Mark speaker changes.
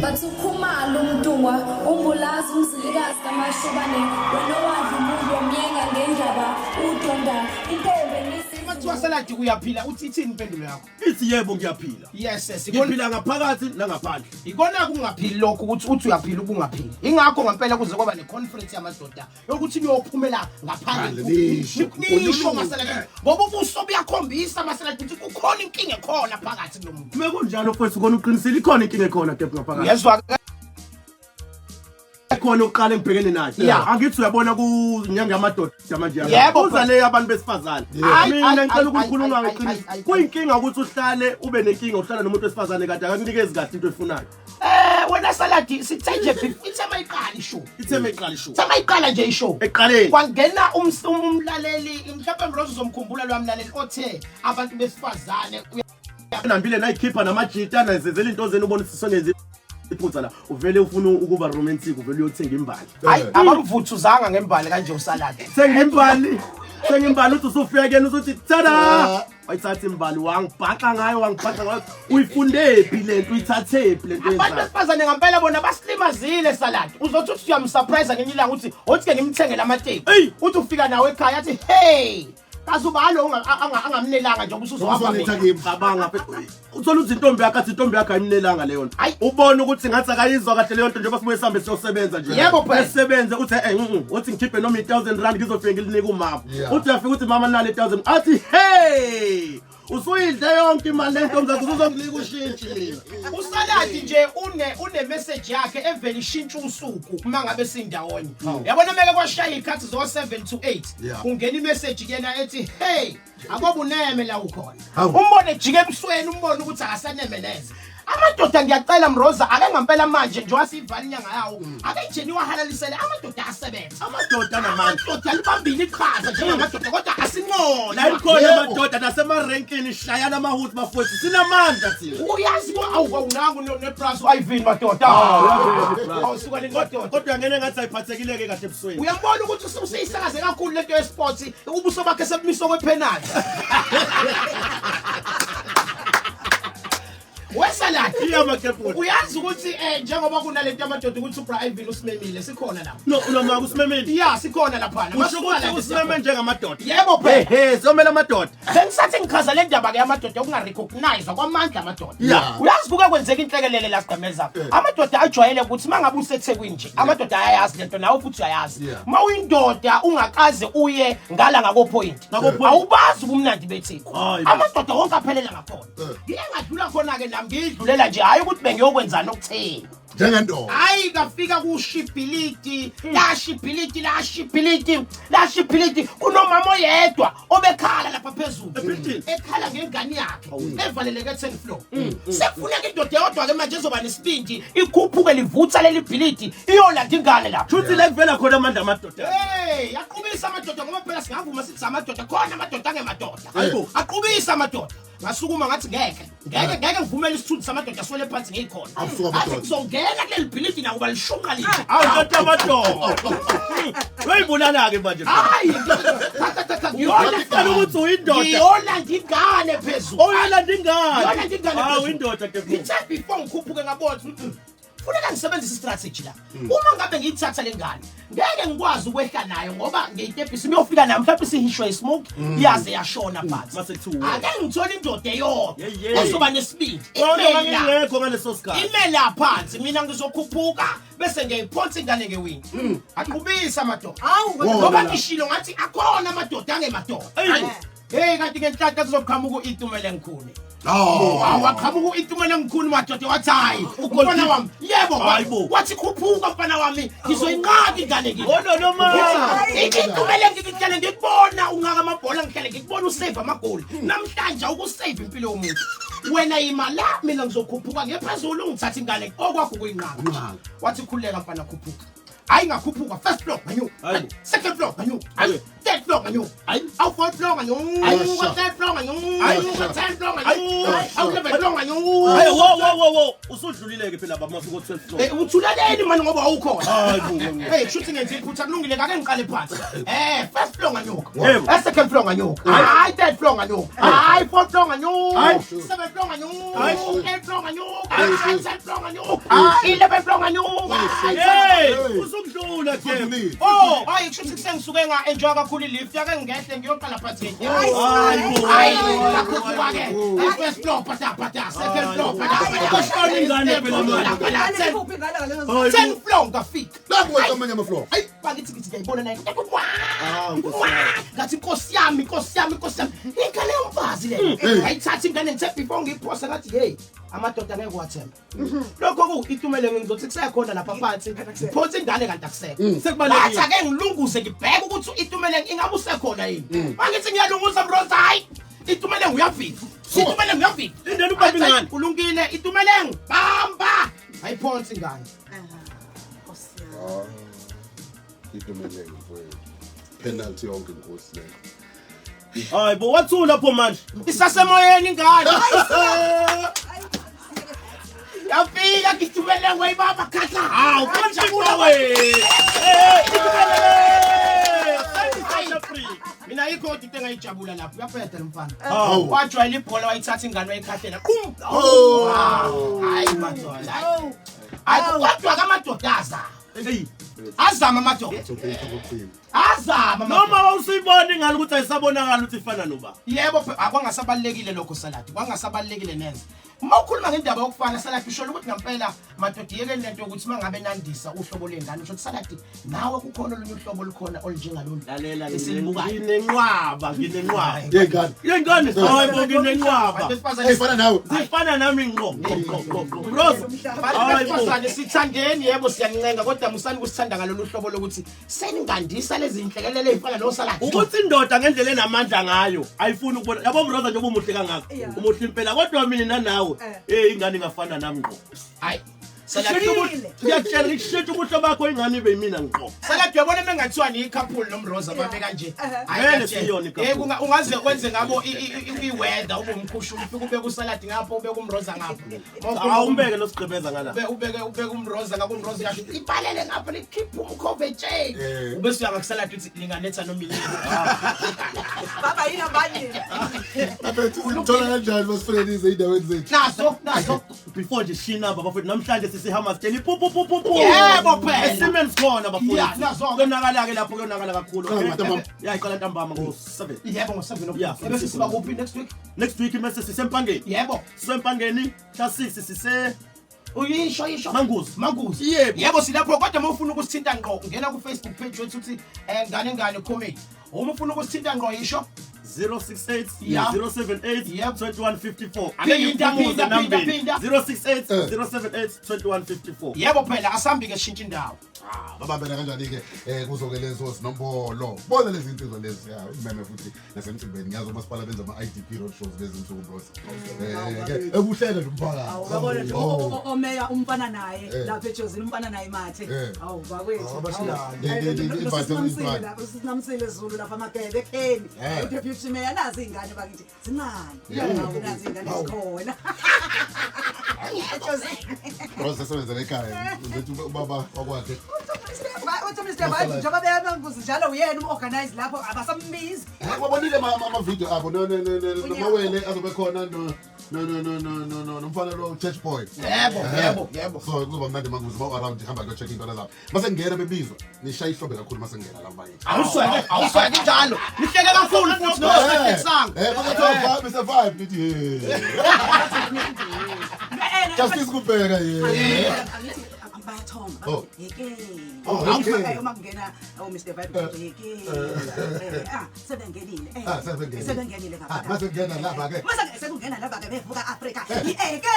Speaker 1: Bathi uKhumalo uMntungwa uMbulazi uMzilikazi kaMashobane wena owadla umuntu wamyenga ngendaba udonda intombi enisi
Speaker 2: Uma kuthiwa saladi uyaphila uthi ithini impendulo yakho?
Speaker 3: Ithi yebo ngiyaphila.
Speaker 2: Yes, yes. Ikona
Speaker 3: Ngiphila ngaphakathi nangaphandle.
Speaker 2: ikona kungaphili lokho ukuthi uthi uyaphila ubungaphili. Ingakho ngempela kuze kwaba ne-conference yamadoda yokuthi niyophumela ngaphandle.
Speaker 4: Ngaphandle, nisho.
Speaker 2: Nisho masaladi. Ngoba ubuso buyakhombisa masaladi ukuthi kukhona inkinga ekhona phakathi kulo muntu.
Speaker 3: Uma kunjalo mfowethu kona uqinisile ikhona inkinga ekhona kepha ngaphakathi.
Speaker 2: Uyezwa ke?
Speaker 3: Khona uqala engibhekene nayo.
Speaker 2: Yeah.
Speaker 3: Angithi uyabona kunyanga yamadoda manje.
Speaker 2: Yebo,
Speaker 3: Kuza le abantu besifazane.
Speaker 2: Ayi,
Speaker 3: Mina
Speaker 2: ayi,
Speaker 3: ngicela
Speaker 2: ayi,
Speaker 3: ukukhuluma
Speaker 2: ayi, ayi,
Speaker 3: ngeqiniso.
Speaker 2: ayi, ayi.
Speaker 3: Kuyinkinga ukuthi uhlale ube nenkinga uhlala nomuntu wesifazane kade akakunikezi kahle into oyifunayo.
Speaker 2: Wena saladi sithe nje ithe mayiqala ishow.
Speaker 3: Ithe meqala ishow.
Speaker 2: Ithe mayiqala nje ishow.
Speaker 3: Ekuqaleni.
Speaker 2: Kwangena umlaleli mhlawumbe Mrozo uzomkhumbula lo mlaleli othe abantu besifazane
Speaker 3: Nambile nayikhipha namajita nazenzela into zenu ubona ukuthi songenza iphutha la. Uvele ufuna ukuba romantic uvele uyothenga imbali.
Speaker 2: Hayi abamvuthuzanga ngembali kanje usaladi.
Speaker 3: Thenga imbali. Thenga imbali uthi usufika kuyena usuthi tada. Wayithatha imbali wangibhaxa ngayo wangibhaxa ngayo. Uyifundephi lento uyithathephi lento
Speaker 2: Abantu
Speaker 3: yenzayo?
Speaker 2: besifazane ngempela bona basilimazile saladi. Uzothi uthi uyamsurprise ngenye ilanga uthi othi ke ngimthengele amateki.
Speaker 3: Eyi.
Speaker 2: Uthi ufika nawe ekhaya athi hey kazuba lo angamnelanga nje ubusuzohamba
Speaker 4: Uzoletha
Speaker 2: mina.
Speaker 4: kimi.
Speaker 3: Cabanga phela uthola ukuthi intombi yakhe athi intombi yakhe ayimnelanga leyo nto.
Speaker 2: Ayi.
Speaker 3: Ubona ukuthi ngathi akayizwa kahle leyo nto njengoba sibuye sihambe siyosebenza nje.
Speaker 2: Yebo, phela.
Speaker 3: Esebenze uthi eh uthi ngikhiphe noma i1000 rand ngizofika ngilinike umama.
Speaker 4: Yeah.
Speaker 3: Uthi uyafika uthi mama nale 1000 athi hey usuyidle yonke imali lentombi zakho uzonginika ushintshi mina.
Speaker 2: Usaladi nje une message yakhe evela ishintsha usuku uma ngabe sindawonye. Yabona meke kwashaya ikhathi zo 7 to 8.
Speaker 4: Yeah.
Speaker 2: Ungena imessage kuyena ethi hey akobuneme la ukhona.
Speaker 4: Hawu.
Speaker 2: Umbone jike ebusweni umbone ukuthi akasaneme neze. Amadoda ngiyacela Mroza ake ngempela manje njengoba siyivala inyanga yawo ake nje niwahalalisele amadoda asebenza.
Speaker 3: Amadoda anamandla.
Speaker 2: Amadoda alibambile iqhaza njengamadoda kodwa asinqona.
Speaker 3: La ikhona
Speaker 4: Yebo.
Speaker 3: amadoda nasemarenkini shayana amahuthi bafowethu sinamandla thina.
Speaker 2: Uyazi ko awu awunangu nebrass u-Ivan madoda. Awusuka le madoda.
Speaker 3: Kodwa ngene ngathi ayiphathekile-ke kahle ebusweni.
Speaker 2: Uyambona ukuthi useyisakaze kakhulu lento yesports ubuso bakhe sebumiswa kwepenalty. Wesaladi.
Speaker 3: Iyamakhepula.
Speaker 2: Uyazi ukuthi njengoba kunalento yamadoda ukuthi uBra Ivan usimemile sikhona lapha.
Speaker 3: No, noma usimemile.
Speaker 2: Yeah, sikhona laphana.
Speaker 3: Usho ukuthi usimeme njengamadoda.
Speaker 2: Yebo phela.
Speaker 3: Ehe, siyomela amadoda.
Speaker 2: Bengisathi ngichaza le ndaba ke yamadoda yokungarecognize kwamandla amadoda.
Speaker 3: Yeah.
Speaker 2: Uyazi kuke kwenzeka inhlekelele la sigqemeza. Amadoda ajwayele ukuthi mangabe useThekwini nje, amadoda ayayazi lento nawe futhi uyayazi.
Speaker 4: Yeah.
Speaker 2: Uma uyindoda ungakaze uye ngala ngako point.
Speaker 3: Ngako point.
Speaker 2: Awubazi ubumnandi beTheku.
Speaker 3: Hayi bo.
Speaker 2: Amadoda wonke aphelela ngakhona. Ngike ngadlula khona ke nami ngidlulela nje hayi ukuthi bengiyokwenzani okutheni.
Speaker 4: Njengendoda.
Speaker 2: Hayi kafika kushibhiliti, lashibhiliti, lashibhiliti, lashibhiliti kunomama oyedwa obekhala lapha phezulu.
Speaker 3: Ebhilidini?
Speaker 2: Ekhala ngengane yakhe evaleleke 10 floor. Sekufuneka indoda eyodwa ke manje ezoba nesibindi ikhuphuke livutha leli bhilidi iyolanda ingane lapha.
Speaker 3: Shuthi la kuvela khona amandla amadoda.
Speaker 2: Hey, aqubisa amadoda ngoba phela singavuma sithi amadoda khona amadoda angemadoda.
Speaker 3: Hayibo.
Speaker 2: Aqubisa amadoda. Ngasukuma ngathi ngeke. Ngeke ngeke ngivumele isithunzi samadoda aswele phansi ngikhona.
Speaker 4: Asuka
Speaker 2: Athi
Speaker 4: amadoda.
Speaker 2: ngizongena kuleli bhilidi nakuba lishunqa linje.
Speaker 3: Awu ndoda amadoda. Uyibulala-ke manje.
Speaker 2: Hayi, cha cha cha
Speaker 3: Uqala ukuthi uyindoda.
Speaker 2: Ngiyolanda ingane phezulu.
Speaker 3: Oyolanda ingane.
Speaker 2: Ngiyolanda ingane
Speaker 3: Hawu
Speaker 2: phezulu.
Speaker 3: indoda ke.
Speaker 2: Ngithe before ngikhuphuke ngabona ukuthi funeka ngisebenzise istrategy la. Uma ngabe ngiyithatha le ngane, ngeke ngikwazi ukwehla nayo ngoba ngeyitebhisi ngiyofika nayo mhlawumbe sihishwe ismoke yaze yashona phansi.
Speaker 3: Mase kuthiwa
Speaker 2: Ake ngithole indoda eyodwa
Speaker 3: Ye, ye.
Speaker 2: ezoba nesibindi.
Speaker 3: Kodwa
Speaker 2: Ime la.
Speaker 3: ngingekho ngaleso sikhathi.
Speaker 2: Ime la phansi mina ngizokhuphuka bese ngiyayiphonsa ingane ngewindi. Aqhubisa amadoda.
Speaker 5: Hawu,
Speaker 4: Wona
Speaker 2: Ngoba
Speaker 4: la.
Speaker 2: ngishilo ngathi akhona amadoda angemadoda.
Speaker 3: Eyi.
Speaker 2: Hey kanti ngenhlanhla kuzoqhamuka u-Itumele Ngikhuni.
Speaker 4: No.
Speaker 2: Waqhamuka u-Itumele Ngikhuni madoda wathi hayi umfana wami. Yebo
Speaker 3: Hayi bo.
Speaker 2: wathi khuphuka mfana wami ngizoyinqaka ingane kimi.
Speaker 3: Oh no no ma.
Speaker 2: Itumele ngihlale ngikubona ungaka amabhola ngihlale ngikubona usave amagoli. Namhlanje ukusave impilo yomuntu. Wena yima la mina ngizokhuphuka ngephezulu ungithatha ingane okwakho kuyinqaka.
Speaker 4: Unqaka.
Speaker 2: Wathi khuleka mfana khuphuka. Hayi, ngakhuphuka first floor, nganyuka.
Speaker 3: Hayi.
Speaker 2: Second floor, nganyuka.
Speaker 3: Hayi.
Speaker 2: Third floor, nganyuka.
Speaker 3: Hayi.
Speaker 2: Awu fourth floor, nganyuka.
Speaker 4: Hayi.
Speaker 2: Third floor, nganyuka.
Speaker 3: Hayi.
Speaker 2: Tenth floor,
Speaker 3: Hayi.
Speaker 2: nganyuka. Awu eleventh floor, nganyuka.
Speaker 3: Hayi, wo wo wo wo, usudlulile ke phela baba mafika 12 floor.
Speaker 2: Eh, uthuleleni mani ngoba awukhona.
Speaker 3: Hayi bo.
Speaker 2: Hey, kushuthi ngenze iphutha, kulungile, ake ngiqale phansi. First floor nganyuka.
Speaker 3: Yebo.
Speaker 2: Second floor nganyuka. Hayi, third floor nganyuka. Hayi, fourth floor nganyuka.
Speaker 3: Hayi.
Speaker 2: Seventh floor nganyuka.
Speaker 3: Hayi.
Speaker 2: Eighth floor nganyuka. Hayi, tenth floor nganyuka. 11th floor nganyuka.
Speaker 3: Hey, usukudlula ke.
Speaker 4: Usudlulile.
Speaker 2: Oh, hayi, kushuthi sengisuke nga-enjoy kakhulu i-lift, ake ngehle ngiyoqala phansi.
Speaker 3: Hayi bo.
Speaker 2: Hayi, ngakhuphuka ke. First floor, pata pata, second floor, pata pata.
Speaker 3: Kushona ingane phela manje.
Speaker 2: Pata,
Speaker 1: Ingane
Speaker 2: ten-
Speaker 1: ikuphi ingane ngalezo
Speaker 3: Hayi bo.
Speaker 2: tenth floor ngafika.
Speaker 4: Lapho kwenza amanye ama-floor.
Speaker 2: Hayi, bakithi ngithi ngiyayibona nayo.
Speaker 3: Ah, Nkosi yami.
Speaker 2: Ngathi inkosi yami, inkosi yami, inkosi yami. Ingane yomfazi le. Ngayithatha ingane, ngithe before ngiyiphose ngathi hey, amadoda angeke wathemba. Lokho ku itumele ngizothi kusekhona lapha phansi. Ngiphonse ingane kanti akusekho. Ngathi
Speaker 3: Sekubalekile.
Speaker 2: ake ngilunguze ngibheke ukuthi itumele ingabe usekhona yini. Mangithi ngiyalunguza mroza, hayi. Itumele uyafika. Itumele uyafika.
Speaker 3: Lindela ubambe ingane.
Speaker 2: Kulungile, itumele bamba. Ayiphonse ingane.
Speaker 1: Nkosi yami.
Speaker 4: Itumeleng mfowethu. Penalty yonke inkosi leyo.
Speaker 3: Hayi bo, wathula pho manje.
Speaker 2: Isasemoyeni ingane. Yafika ngithumele wayibamba khahla.
Speaker 3: Hawu, kanjabula we. Eh, South Africa.
Speaker 2: Mina ayikho into engayijabula lapho. Uyaphetha lo mfana.
Speaker 3: Hawu.
Speaker 2: Wajwayela ibhola, wayithatha ingane wayikhahlela. Qum.
Speaker 4: Oh.
Speaker 2: Hayi madoda. Hayi kodwa kamadoda azama.
Speaker 3: Hey,
Speaker 2: Azama amadoda.
Speaker 4: Uthoke ukugcina.
Speaker 2: Azama amadoda.
Speaker 3: noma wawusuyibona ingane ukuthi ayisabonakala ukuthi ifana noba.
Speaker 2: Yebo, akwangasabalekile lokho Saladi, kwangasabalekile neze. Uma ukhuluma ngendaba yokufana Saladi, usho ukuthi ngempela madoda yekeni lento yokuthi mangabe nandisa uhlobo lwengane, usho ukuthi Saladi nawe kukhona olunye uhlobo olukhona olunjengalolu.
Speaker 3: Lalela,
Speaker 2: Esilibukayo.
Speaker 3: nginenqwaba, nginenqwaba.
Speaker 4: Yengane.
Speaker 3: Yengane, hayi bo, nginenqwaba.
Speaker 2: Abantu besifazane
Speaker 4: Eyifana nawe.
Speaker 3: Zifana nami ngqo ngqo ngqo ngqo. Rose,
Speaker 2: Abantu
Speaker 3: hayi bo.
Speaker 2: besifazane sithandeni, yebo siyanincenga, kodwa musani kusithanda ngalolu hlobo lokuthi seningandisa lezi inhlekelele ezifana noSaladi.
Speaker 3: Ukuthi indoda ngendlela enamandla ngayo ayifuni ukubona. Yabo brother, njengoba umuhle kangaka.
Speaker 1: Yeah.
Speaker 3: Umuhle impela kodwa mina nawe eh ingane ingafana nami ngqo.
Speaker 2: Hayi. Saladi,
Speaker 3: Shintsha ubuhle, ngiyakutshela ngishintsha ubuhle bakho ingane ibe yimina ngqo.
Speaker 2: Saladi, uyabona mengathiwa niyi-couple noMroza babe kanje. Hayi,
Speaker 3: Vele
Speaker 2: ngiyakutshela.
Speaker 3: siyona i-couple.
Speaker 2: Eh, ungaze kwenze ngabo i-weather ube umkhushu, ufike ubeke uSaladi ngapha, ubeke uMroza ngapha.
Speaker 3: Awumbeke lo sigqibeza ngala.
Speaker 2: Ubeke uMroza ngapha, uMroza uyasho ibalele ngapha likhiphe umkhova etsheni. Ubese uya ngakuSaladi uthi lingaletha noma yini.
Speaker 1: Baba yini abanye?
Speaker 4: Bafethu sithola kanjani basifelelise ey'ndaweni zethu?
Speaker 2: Naso, naso.
Speaker 3: Before nje shina bafethu, namhlanje sisihamba sitshela ipu pu pu pu pu.
Speaker 2: Yebo phela.
Speaker 3: Esimeni sikhona bafowethu.
Speaker 2: Yeah, nazo-ke.
Speaker 3: Kuyonakala ke lapho, kuyonakala kakhulu.
Speaker 4: Qala ntambama.
Speaker 3: Yeah, iqala ntambama ngo-7.
Speaker 2: Yebo, ngo-7.
Speaker 3: Yeah.
Speaker 2: Ebese siba kuphi next week?
Speaker 3: Next week mase sisempangeni.
Speaker 2: Yebo.
Speaker 3: Sisempangeni mhla 6 sise
Speaker 2: Uyisho yisho.
Speaker 3: Manguzi.
Speaker 2: Manguzi.
Speaker 3: Yebo.
Speaker 2: Yebo, silapho, kodwa uma ufuna ukusithinta ngqo ngena ku Facebook page wethu uthi ngane ngane comedy. Uma ufuna ukusithinta ngqo yisho
Speaker 3: 068
Speaker 2: Yeah.
Speaker 3: 078
Speaker 2: Yep.
Speaker 3: 2154.
Speaker 2: Phinda,
Speaker 3: Ake
Speaker 2: phinda,
Speaker 3: ngiphumuze
Speaker 2: phinda, phinda.
Speaker 3: 068 078 2154.
Speaker 2: Yebo phela, asambi ke shintsha indawo.
Speaker 4: Babambela kanjani-ke um kuzo-ke lezo sinombolo bona lezi nsizwa lezi ya umeme futhi nasemcimbeni ngiyazi omasipala benza ama-idp road shows lezi nsuku bros um ke ekuhlele nje
Speaker 1: Awu uyabona nje
Speaker 4: umphakathi
Speaker 1: omeya umfana naye
Speaker 4: Eh.
Speaker 1: lapha eJozini umfana naye mathe.
Speaker 4: Eh.
Speaker 1: Awu bakwethu.
Speaker 4: Awu, abasilali. Le-
Speaker 1: Namsile lapha sinamsile Zulu lapha amagebe ekheni.
Speaker 4: Eh.
Speaker 1: Deputy mayor nazi ingane bakithi zincane.
Speaker 4: Yeah.
Speaker 1: Awu nazi ingane
Speaker 4: Awu.
Speaker 1: zikhona. eJozini.
Speaker 4: bros esebenzela ekhaya ngithi ubaba wakwakhe
Speaker 1: Uthi Mr. Biden njengoba beyamanguzi njalo uyena umorganize lapho abasambizi.
Speaker 4: Wabonile amavidiyo abo nomawele azobe khona nomfana lo church boy.
Speaker 2: Yebo, yebo, yebo.
Speaker 4: So kuzoba mnandi manguzi ba-around hamba kuyo-check iy'ntwana zabo mase ngena bebizwa nishaya ihlombe kakhulu mase ngena labo bakithi.
Speaker 2: Awusweke, awusweke njalo. Nihleke kakhulu futhi nosehlekisanga.
Speaker 4: Makathiwa Mr Vibe nithi hey. Justice Kubheka ye.
Speaker 1: Angithi bayathomba.
Speaker 4: Oh.
Speaker 1: Yeke.
Speaker 4: Oh, okay.
Speaker 1: Uma kungena oh Mr Vibe yeke. Ah sebengenile.
Speaker 4: Ah, sebengenile.
Speaker 1: Sebengenile
Speaker 4: Ah, mase kungena lapha ke.
Speaker 1: Mase sekungena lapha ke bevuka Africa. Yeke.